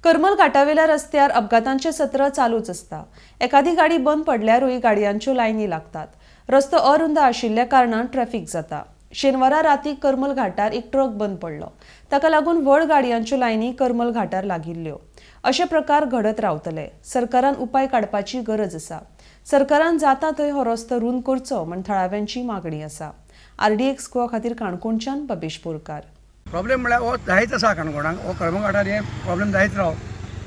करमल घाटावेल्या रस्त्यार अपघातांचे सत्र चालूच आसता. एखादी गाडी बंद पडल्यारूय गाडयांच्यो लायनी लागतात. रस्तो अरुंद आशिल्ल्या कारणान ट्रॅफिक जाता. शेनवारा राती करमल घाटार एक ट्रक बंद पडलो. ताका लागून व्हड गाडयांच्यो लायनी करमल घाटार लागिल्ल्यो. अशे प्रकार घडत रावतले. सरकारान उपाय काडपाची गरज आसा. सरकारान जाता थंय हो रस्तो रुंद करचो म्हण थळाव्यांची मागणी आसा. आरडीएक्स गोवा खातीर काणकोणच्यान बबेश बोरकार. प्रॉब्लेम म्हळ्यार हो जायत आसा काणकोणाक. हो कळमघाटार हे प्रॉब्लेम जायत राव.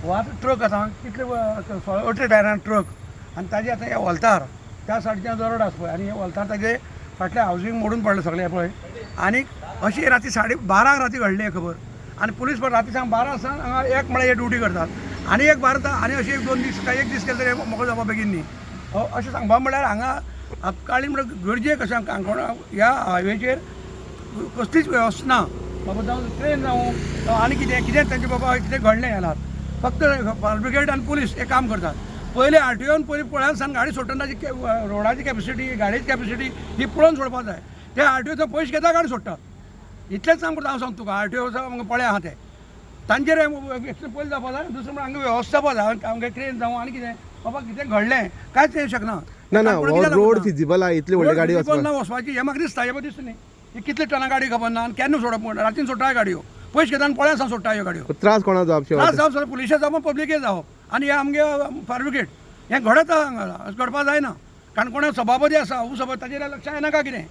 हो आतां ट्रक आतां कितले 18 टायरां ट्रक आनी ताजे आतां हे व्हॉलतार त्या सायडीच्यान जो रोड आसा पळय आनी हे व्हॉलतार ताजे फाटलें हावजींग मोडून पडलें सगळें पळय. आनी अशी राती 12:30 राती घडली खबर. आनी पुलीस पण राती सांग 12 सावन हांगा एक म्हळ्यार हे ड्युटी करतात आनी एक 12 आनी अशी एक दोन दीस काय एक दीस केले तरी मोकळो जावपा बेगीन न्ही. अशें सांगपा म्हळ्यार हांगा आपकालीन म्हळ्यार गरजेक अशें काणकोणा ह्या हायवेचेर कसलीच वेवस्था ना बाबा. जावं ट्रेन जावं आनी कितें कितें तांचे बाबा कितें घडलें जाल्यार फक्त फायर ब्रिगेड आनी पुलीस हे काम करतात. पयलीं आरटीओन पयलीं पळयान सान गाडी सोडटना ताची रोडाची कॅपेसिटी, गाडयेची कॅपेसिटी ही पळोवन सोडपाक जाय. ते आरटीओ पयशे घेता, गाडी सोडटात. इतलेंच काम करता. हांव सांगता तुका, आरटीओ पळय आहा ते तांचेर एक्शन पयलीं जावपा जाय. दुसरें म्हणल्यार हांगा वेवस्था जावपा जाय. आमगे ट्रेन जावं आनी कितें बाबा कितें घडलें कांयच येवंक शकना. ना ना, हो रोड फिजिबल आहा इतली व्हडली गाडी वचपाक वचपाक? ना वचपाची हें म्हाका दिसता. हें दिसता न्ही, ही कितले टनां गाडी खबर ना आनी केन्ना सोडप म्हण रातीन सोडटा गाडयो. पयशे घेता आनी पळय आसा सोडटा ह्यो गाडयो. त्रास कोणा जावप? त्रास जावप सगळें पुलिशे जावप, पब्लिके जावप आनी हे आमगे फायर ब्रिगेड. हें घडत आहा हांगा. अशें घडपा जायना. काणकोणा सभापती आसा, उपसभापती, ताजेर लक्ष येना काय कितें?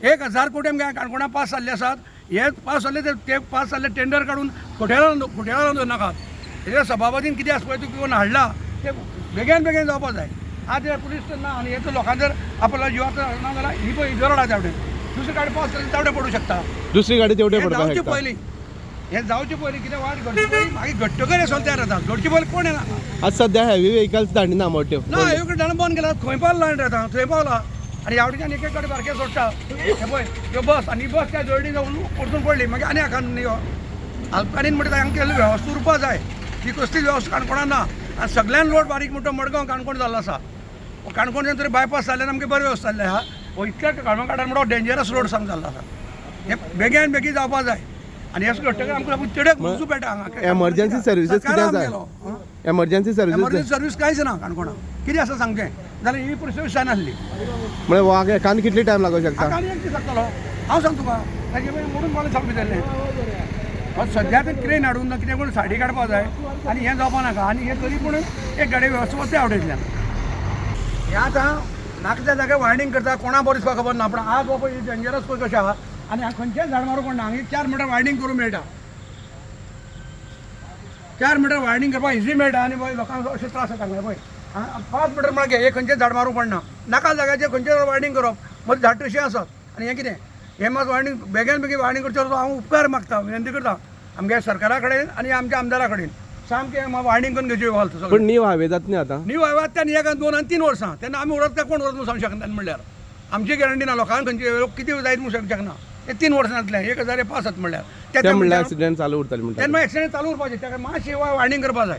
1000 कोटी आमगे काणकोणा पास जाल्ले आसात. हे पास जाल्ले ते पास जाल्ले टेंडर काडून घोटेळा घोटेळा दवरनाकात. हेजेर सभापतीन कितें आसा पळय तूं घेवन हाडला ते बेगीन बेगीन जावपा जाय. आज हे पुलीस ना आनी हे लोकांक जर आपल्या जिवाक ना जाल्यार ही पळय जरड आसा तेवटेन दुसरी गाडी पास जाली तेवटेन पडूं शकता. दुसरी गाडी तेवटे हें पडपाक जावचे शकता. पयलीं, हें जावचे पयलीं कितें वाट घडचे पयलीं, मागीर घडटकर हें सगळें तयार जाता. घडचे पयलीं कोण येना. आज सध्या हेवी व्हेकल्स धाडिना मोठ्यो. ना, ह्यो कडेन बंद केला. खंय पावला लायन आतां थंय पावला आनी ह्या वटेच्यान एक एक कडेन बारके सोडटा. हे पळय ह्यो बस आनी बस त्या जळडी जावन परतून पडली. मागीर आनी हाका न्ही यो आल्पकानीन म्हणटा तांकां केल्ली वेवस्था उरपा जाय. ही कसलीच वेवस्था काणकोणान ना आनी सगळ्यान रोड बारीक म्हणटा. मडगांव काणकोण जाल्लो आसा. काणकोणच्यान तरी बायपास जाल्ल्यान आमकां बरी वेवस्था जाल्ली आहा. हो इतल्या काणकोण म्हणटा डेंजरस रोड सांग जाल्लो आसा. हे बेगीन बेगीन जावपा जाय आनी हें घडटकर आमकां तिडक वचूं पेटा हांगा. एमर्जन्सी सर्विसीस कित्याक जाय? Emergency services? Emergency service कांयच ना काणकोणा. कितें आसा सांगचें जाल्यार ही परिस्थिती जायनासली. म्हळ्यार वाग एकान कितली टायम लागूंक शकता? आनी एक दीस लागतलो. हांव सांग तुका, ताजे मागीर मोडून पडलें सामकें जाल्लें. सद्या ते क्रेन हाडून ना कितें कोण सायडी काडपा जाय आनी हें जावपा नाका. आनी हें तरी पूण एक गाडी वेवस्था वता आवटेंतल्यान. हें आतां नाका त्या जाग्यार वायर्डींग करता. कोणा बरें दिसपा खबर ना. पूण आज बाबा ही डेंजरस पळय कशें आहा आनी हांगा खंयचेंच झाड मारूंक पडना. हांगा 4 मिटर वायर्डींग करूंक मेळटा. 4 मिटर वायर्डींग करपाक इजी मेळटा आनी पळय लोकांक अशे त्रास जाता हांगा पळय. 5 मिटर म्हळ्यार हे खंयचें झाड मारूंक पडना. नाका जाग्याचेर खंयचें वायर्डींग करप. मदीं झाड तशें आसत आनी हें कितें हें मात वायर्डींग बेगीन बेगीन वायर्डींग करचें असो हांव उपकार मागता, विनंती करता आमगे सरकारा कडेन आनी आमच्या आमदारा कडेन. सामकें वायर्डींग करून घेवची वाल. पण न्यू हायवे जाता न्ही आतां? न्यू हायवे आतां एक दोन आनी तीन वर्सां तेन्ना आमी उरत काय कोण उरत म्हूण सांगूंक शकना. म्हणल्यार आमची गॅरंटी ना. लोकांक खंयचे लोक कितें जायत म्हूण सांगूंक शकना. ते 3 वर्सां जातले 1000 पास जाता म्हणल्यार. ते म्हणल्यार एक्सिडेंट चालू उरतले म्हणटा. तेन्ना एक्सिडेंट चालू उरपाचे. ताका मातशी वायर्डींग करपा जाय.